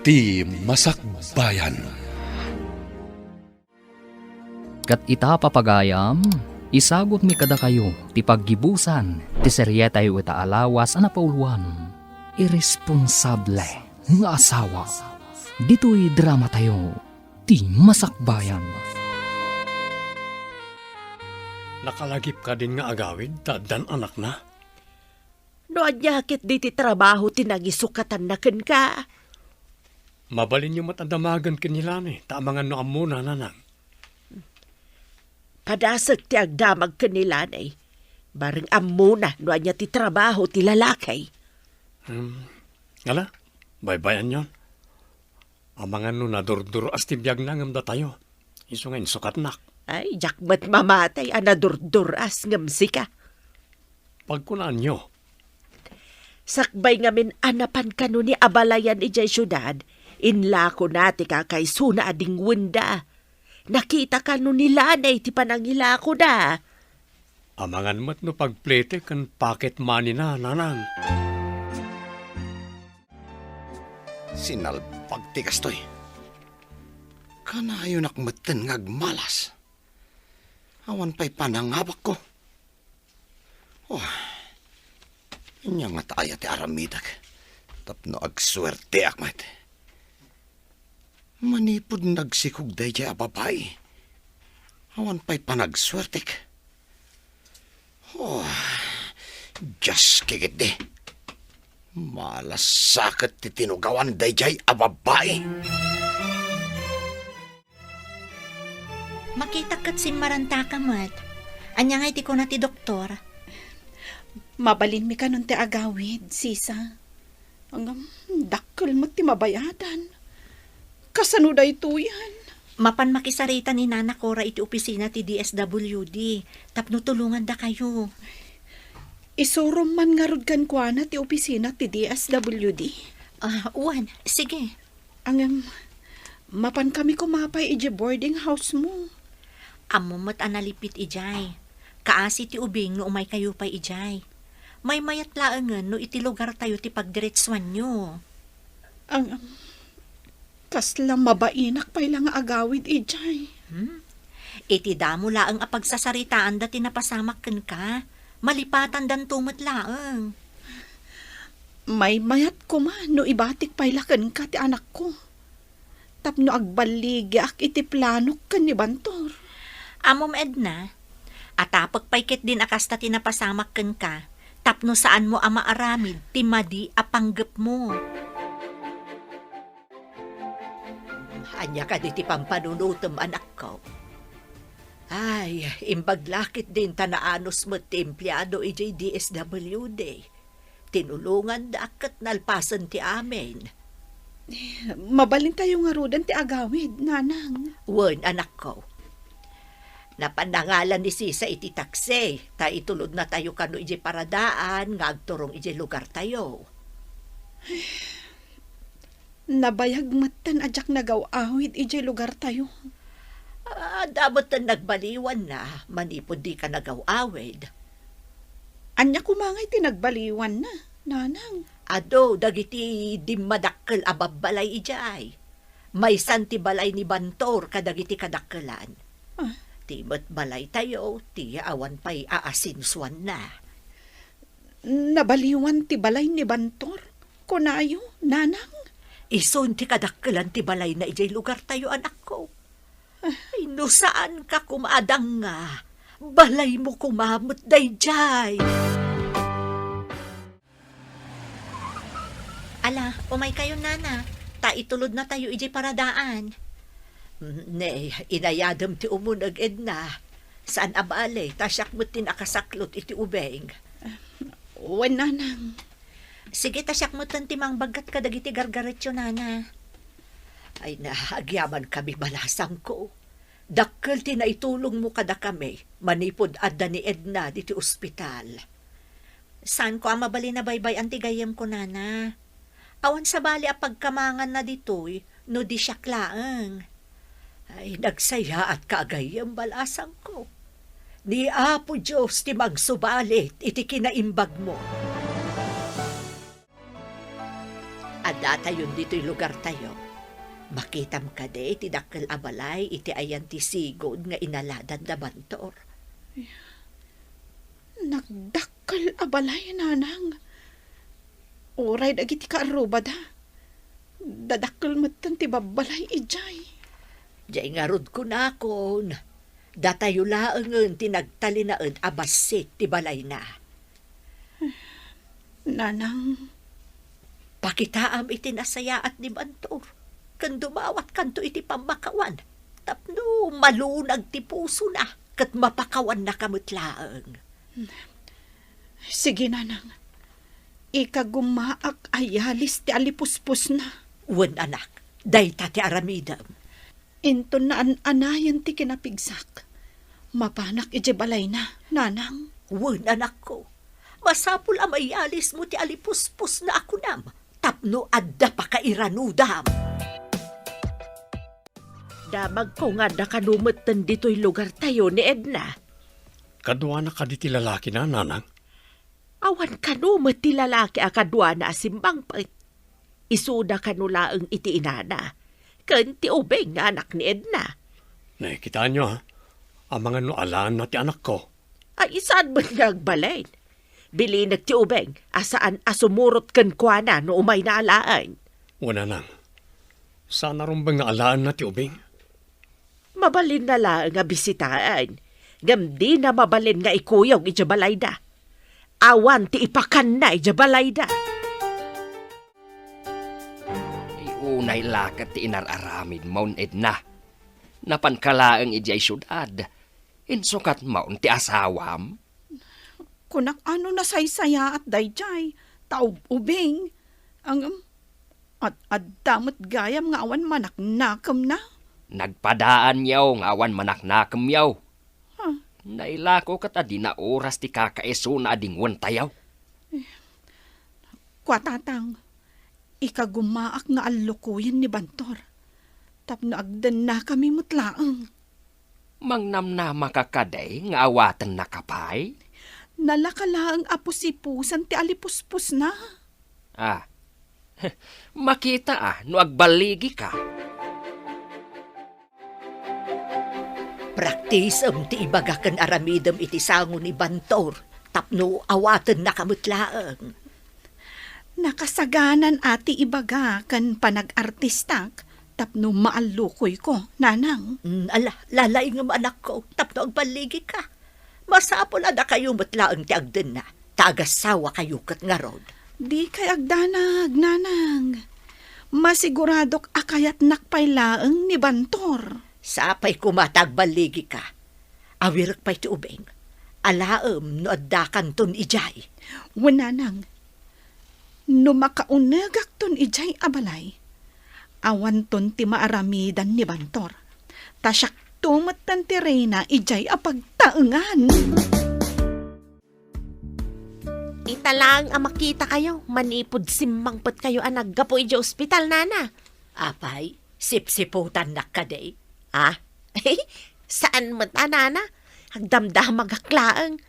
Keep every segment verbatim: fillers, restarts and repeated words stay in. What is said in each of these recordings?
Ti Masakbayan. Ket ita, papagayam, isagutmi kadakayo ti paggibusan ti serietayo ita a lawas a napauloan, Iresponsable nga Asawa. Ditoy dramatayo, Ti Masakbayan. Nakalagip kadin nga agawid ta addan anakna? No ania ket diti trabaho ti nangisukatanna kenka? Mabalinyo met a damagen ken ni Lani, ta amangan no ammona, nanang. Padasek ti agdamag ken ni Lani. Bareng ammona no ania ti trabaho ti lalaki. Hmm. Ala, baybay-anyon. Amangan no nadurdur-as ti biagna ngem datayo. Isu nga insukatnak. Ay, diak met mamati a nadurdur-as ngem sika. Pagkunaanyo. Sakbay ngamin a napan kano ni abalayan idiay siudad, inlakona ti kakaisuna a dingwenda. Nakita kano ni Lani ti panangilakona. Amangan met no pagplete ken pocket money na, nanang. Sinalbag ti kastoy. Kanayonak metten nga agmalas. Awan pay panangabakko. Oh, ania ngata aya ti aramidek tapno agsuerteak met? Manipud nagsikog daydiay a babai, awan pay panagsuertek. Oh, Dios, kikitdi. Malasakit ti tinugawan daydiay a babai. Makitak ket simmarantaka met. Ania ngay ti kuna ti doktor? Mabalinmi kanon ti agawid, sisa. Ngem, dakkel met ti mabayadan. Kasano daytoyen? Mapan makisarita ni Nana Cora iti opisina ti D S W D tapno tulongandakayo. Isurom man ngarud kenkuana ti opisina ti D S W D? Ah, wen, sige. Ngem, mapankami koma pay idiay boarding house mo. Ammom met a nalipit idiay. Kaasi ti ubing no umaykayo pay idiay. Maymayat laengen no iti lugartayo ti pagdiretsuanyo. Ngem, kasla mabainak pay la nga agawid idiay. Hmm? Iti damo laeng a pagsasaritaanda ti napasamak kenka, malipatandanto met laeng. Maymayat koma no ibatik pay la kenka ti anakko tapno agballigiak iti planok ken ni Bantor. Ammom, Edna, atapek pay ketdin a kasta ti napasamak kenka tapno saanmo a maaramid ti madi a panggepmo. Ania kadi ti pampanunotem, anakko? Ay, imbag la ketdin ta naanus met ti empleado idiay D S W D. Tinulongandak ket nalpasen ti amin. Mabalintayo ngaruden ti agawid, nanang. Wen, anakko. Napan nangalan ni Sisa iti taksi, ta itulodnatayo kano idiay paradaan nga agturong idiay lugartayo. Nabayag metten a diak nagaw-awid idiay lugartayo. Adda metten nagbaliwanna manipud dika nagaw-awid. Ania koma ngay ti nagbaliwanna, nanang? Adu dagiti dimmadakkel a babbalay idiay. Maysan ti balay ni Bantor kadagiti kadakkelan. Ah. Ti met balaytayo ti awan pay aasensuanna. Nabaliwan ti balay ni Bantor, kunayo, nanang? Isun ti kadakkelan ti balayna idiay lugartayo, anakko. Ay, no saanka koma a danga, balaymo koma met daydiay. Ala, umaykayo, nana, ta itulodnatayo idiay paradaan. Ne, inayadem ti umuneg, Edna. Saan a bale, ta siak met ti nakasaklot iti ubing. Wen, nanang. Sige, ta siak metten ti mangbaggat kadagiti gargaretyo, nana. Ay na, agyamankami, balasangko. Dakkel ti naitulongmo kadakami manipud adda ni Edna diti ospital. Saanko a mabalin a baybay-an ti gayyemko, nana. Awan sabali a pagkamanganna ditoy no di siak laeng. Ay, nagsayaatka a gayyem, balasangko. Ni Apo Dios ti mangsubalit iti kinaimbagmo. At Datayon ditoy lugartayo. Makitam kadi ti dakkel a balay iti ayan ti sigud nga inaladan da Bantor? Nagdakkel a balay, nanang. Uray dagiti kaarrubada, dadakkel metten ti babbalay idiay. Diay ngarud kunakon, datayo laengen ti nagtalinaed a bassit ti balayna. Nanang. Pakitaam iti nasayaat ni Bantor, ken dumawatkanto iti pammakawan, tapno malunag ti pusona, ket mapakawannaka met laeng. Sige, nanang. Ikagumaak a yalis ti alipuspusna. Wen, anak, dayta ti aramidem. Inton naan-anayen ti kinapigsak, mapanak idiay balayna, nanang. Wen, anakko, masapul a mayalismo ti alipuspusna a kunam tapno adda pakairanudam. Damagko nga adda kano metten ditoy lugartayo ni Edna. Kaduana kadi ti lalakina, nanang? Awan kano met ti lalaki a kaduana a simmangpet. Isuda kano laeng iti inana, ken ti ubing nga anak ni Edna. Nakitaenyo, a? Amangan no alaenna ti anakko. Ay, saan met nga agbalin? Bilinek ti ubing a saan a sumurot kenkuana no umayna alaen. Wen, nanang. Saan a rumbeng nga alaenna ti ubing. Mabalinna laeng a bisitaen, ngem dina mabalin nga ikuyog idiay balayda. Awan ti ipakanna idiay balayda. Ay, unay la ket ti inar-aramidmon, Edna. Napanka laeng idiay siudad. Insukatmon ti asawam? Kunak a no nasaysayaat daydiay, ta ub-ubing. Ngem, ad-adda met gayam nga awan manaknakemna. Nagpadaanyo nga awan manaknakemyo. Huh. Nailako ket a dina oras ti kakaisuna a dinguentayo. Kua, tatang, ikagumaak nga allukoyen ni Bantor, tapno agdennakami met laeng. Mangnamnamaka kadi nga awatennaka pay? Nalaka laeng a pusipusan ti alipuspusna. Ah, makita a no agballigika. Praktisem ti ibaga ken aramidem iti sango ni Bantor tapno awatennaka met laeng. Nakasaganan a ti ibaga ken panag-artistak tapno maallukoyko, nanang. Mm, ala, lalaingem, anakko, tapno agballigika. Masapul a dakayo met laeng ti agdenna, ta agasawakayo ket ngarud. Dikay agdanag, nanang. Masiguradok a kayatnak pay laeng ni Bantor. Sapay koma ta agballigika. Awirek pay ti ubing. Alaem no addakanton idiay. Wen, nanang. No makaunegakton idiay a balay, awanton ti maaramidan ni Bantor. Ta siakto metten ti reyna idiay a pagtaengan. Ita laeng a makitakayo, manipud simmangpetkayo a naggapu idiay ospital, nana. Apay, sipsiputannak kadi? Ah? Saan met a, nana. Agdamdamagak laeng.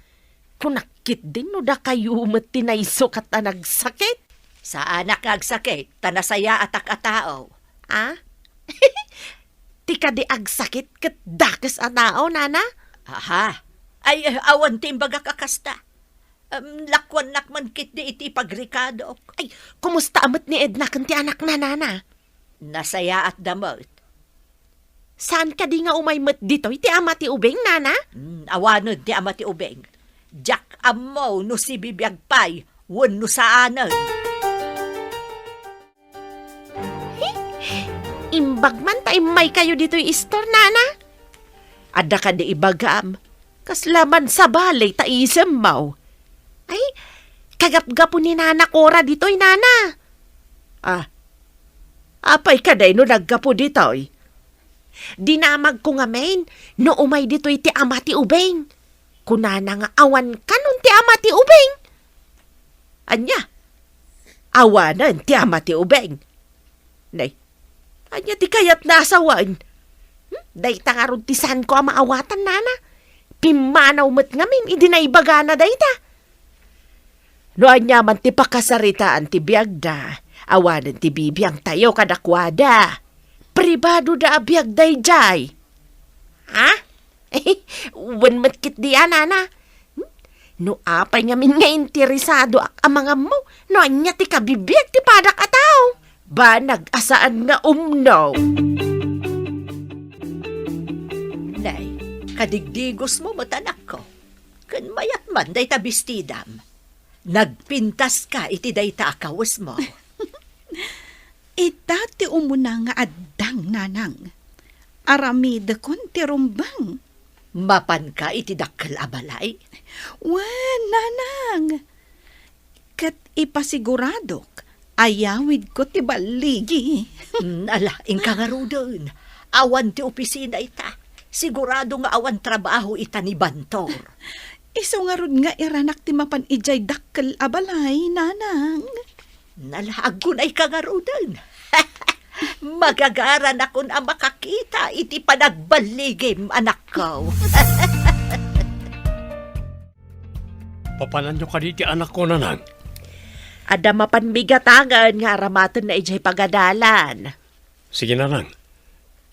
Kunak ketdin no dakayo met ti naisukat a nagsakit. Saanak nga agsakit, ta nasayaatak a tao. Ah? Ti kadi agsakit ket dakes a tao, nana? Aha. Ay, awan ti imbagak a kasta. Em, lakuannak man ketdi iti pagrikadok. Ay, kumusta a met ni Edna ken ti anakna, nana? Nasayaatda met. Saan kadi nga umay met ditoy ti ama ti ubing, nana? Hmm, awanen ti ama ti ubing. Diak ammo no sibibiag pay wenno saanen. Imbag man ta immaykayo ditoy istor, nana. Adda kadi ibagam, kasla man sabali ta isemmo. Ay, kagapgapo ni Nana Cora ditoy, nana. Ah, apay kadi no naggapo ditoy? Dinamagko ngamin no umay ditoy ti ama ti ubing. Kunana nga awan kanon ti ama ti ubing. Ania? Awanen ti ama ti ubing. Nay, ania ti kayatna a sawen? Hmm? Dayta ngarud ti saanko a maawatan, nana. Pimmanaw met ngamin idi naibagana dayta. No ania man ti pakasaritaan ti biagda, Awanen ti bibiangtayo kadakuada. Pribadoda a biag daydiay. Ha? Wen met ketdi a, nana. No apay ngamin nga interesadoak a mangammo no ania ti kabibiag ti padak a tao, banag a saan nga umno. Nay, kadigdigosmo met, anakko. Ken mayat man dayta bestidam. Nagpintaska iti dayta a kawesmo. Ita ti umuna nga addang, nanang. Aramidekon ti rumbeng. Mapanka iti dakkel a balay? Wen, nanang. Ket ipasiguradok, ayawidko ti balligi. Mm, ala, inka ngaruden. Awan ti opisina ita. Sigurado nga awan trabaho ita ni Bantor. Isu ngarud nga iranak ti mapan idiay dakkel a balay, nanang. Nalaag ko nay kangaruden. Magagaranakon a makakita iti panagballigim, anakko. Papananyo kadi ti anakko, nanang? Adda mapan migatangen nga aramatenna idiay pagadalan. Sige, nanang.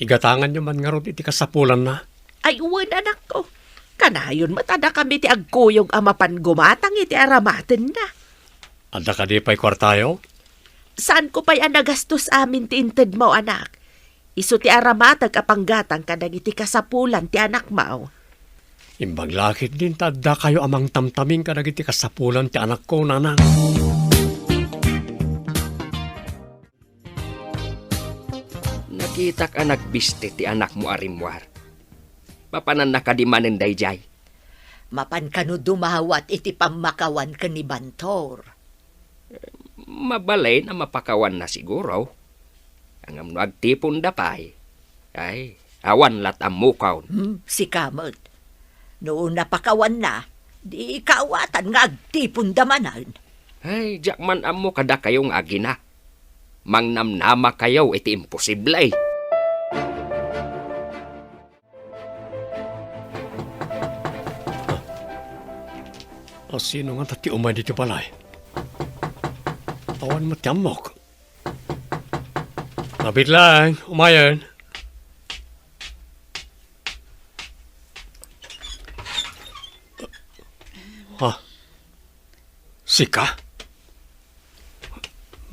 Igatanganyo man ngarud iti kasapulanna. Ay, wen, anakko. Kanayon met a dakami ti agkuyog a mapan gumatang iti aramatenna. Adda kadi pay kuartayo? Saanko pay a nagastos amin ti intedmo, anak. Isu ti aramatek a panggatang kadagiti kasapulan ti anakmo. Imbag la ketdin ta addakayo a mangtamtamin kadagiti kasapulan ti anakko, nanang. Nakitak a nagbisti ti anakmo a rimmuar. Mapananna kadi manen daydiay? Mapan kano dumawat iti pammakawan ken ni Bantor? Mabalin a mapakawanna siguro. Ngem no agtiponda pay, ay, awan lat ammokon. Hmm, sika met. No napakawanna, di kaawatan nga agtiponda manen. Ay, diak man ammo kadakayo nga agina. Mangnamnamakayo iti imposible. A, sino ngata ti umay ditoy balay? Awan met ti ammok. Mabitlang, umayen. Ha? Sika?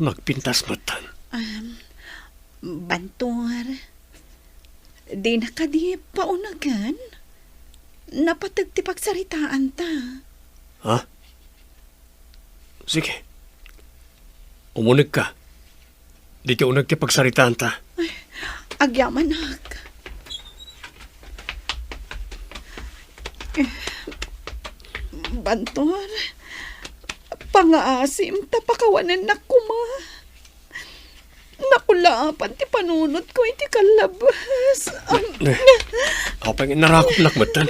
Nagpintas metten. Um, Bantor, dina kadi paunegen? Napateg ti pagsaritaanta. Ha? Sige. Umunegka. Ditoy uneg ti pagsaritaanta. Ay, agyamanak. Bantor, pangaasim ta pakawanennak koma. Nakulaapan ti panunotko iti kallabas. Am- Eh, apay nga narakopnak metten?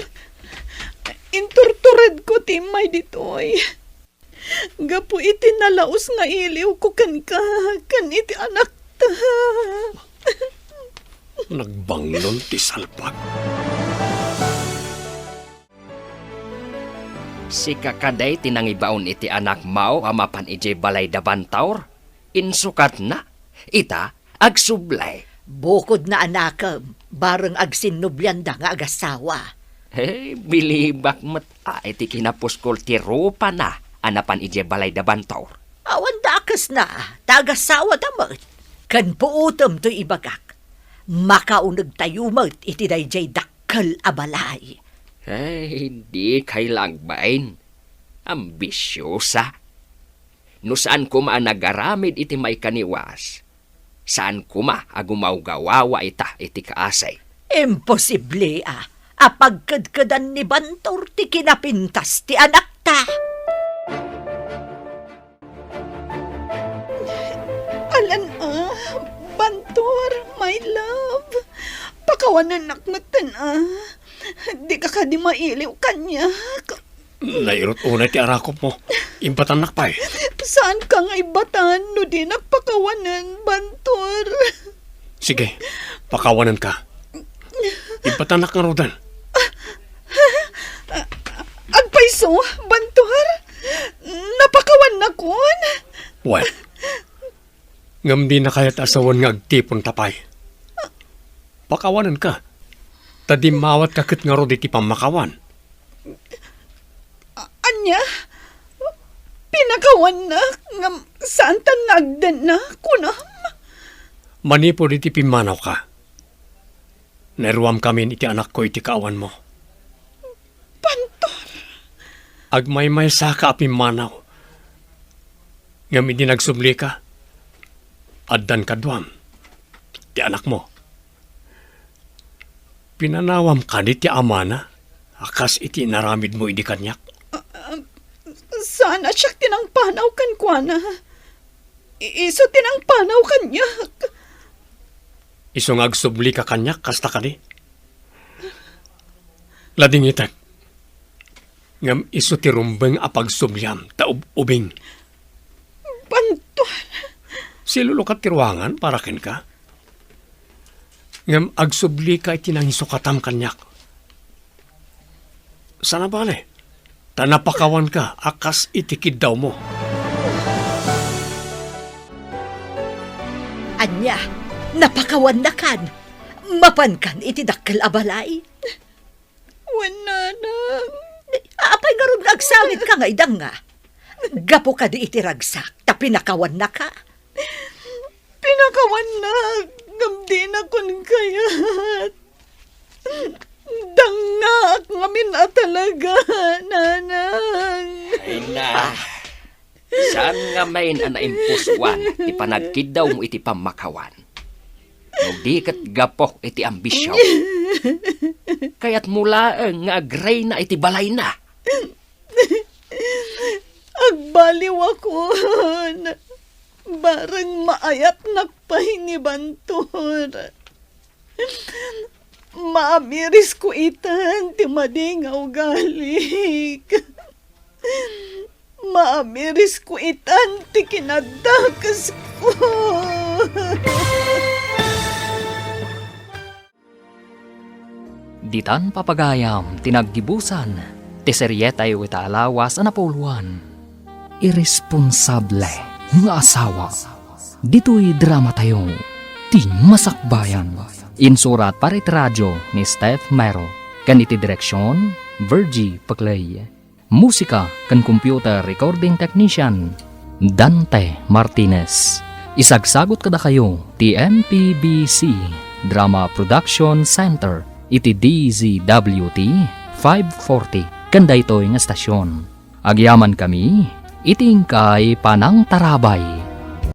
Inturturedko ti immay ditoy. Gapu iti nalaus nga iliwko kenka, ken iti anakta. Nagbanglon ti salpak. Sika kadi ti nangibaon iti anakmo a mapan idiay balay da Bantor? Insukatna, ita, agsubli. Bukodna, anakem, bareng agsinnublianda nga agasawa. Eh, bilibak met a iti kinapuskol ti rupana a napan idiay balay da Bantor. Awan dakesna, ta agasawada met. Ken puotem toy ibagak, makaunegtayo met iti daydiay dakkel a balay. Ay, dikay la agbain. Ambisiosa. No saan koma a nagaramid iti maikaniwas, saan koma a gumawgawawa ita iti kaasi. Imposible a, a pagkedkedan ni Bantor ti kinapintas ti anakta. Alan a, Bantor, my love. Pakawanennak metten a. Dika kadi mailiw kaniak. Nairut unay ti arakopmo. Ibbatannak pay. Saanka nga ibbatan no dinak pakawanen, Bantor. Sige, pakawanenka. Ibbatannak ngaruden. Agpayso, Bantor? Napakawannakon? Wen. Ngem dina kayat a sawen nga agtiponta pay. Pakawanenka, ta dimmawatka ket ngarud iti pammakawan. A-, ania? Pinakawannak, ngem saantan nga agdenna, kunam? Manipud iti pimmanawka, nairuamkamin iti anakko iti kaawanmo. Pantor! Agmaymaysaka a pimmanaw, ngem idi nagsublika, addan kaduam ti anakmo. Pinanawam kadi ti amana a kas iti inaramidmo idi kaniak? Ah, saan a siak ti nangpanaw kenkuana. I-, isu ti nangpanaw kaniak. Isu nga agsublika kaniak, kasta kadi? Ladingitek. Ngem isu ti rumbeng a pagsubliam ta ub-ubing. Pantor! Silulukat ti ruangan para kenka. Ngem agsublika iti nangisukatam kaniak. Saan a bale, ta napakawanka a kas iti kiddawmo. Ania, napakawannakan? Mapankan iti dakkel a balay? Wen, nanang. Apay ngarud nga agsangitka nga idanga? Gapu kadi iti ragsak, ta pinakawannaka? Pinakawannak, ngem dinakon kayat. Dangngaak ngamin a talaga, nanang. Ay na, saan ngamin a naimpusuan ti panagkiddawmo iti pammakawan? No di ket gapu iti ambisio. Kayatmo laeng nga agreyna iti balayna. Agbaliwakon. Bareng maayatnak pay ni Bantor. Maamirisko itan ti madi nga ugalik. Maamirisko itan ti kinadakesko. Ditan papagayam ti naggibusan ti serietayo ita a lawas a napuloan. Iresponsable nga asawa. Ditoy dramatayo, Ti Masakbayan. Insurat para iti radio ni Steph Mero, ken iti direksion, Virgie Paclay. Musika ken computer recording technician, Dante Martinez. Isagsagut kadakayo ti M P B C Drama Production Center iti D Z W T five forty ken daytoy nga estasion. Agyamankami iti inkay panangtarabay.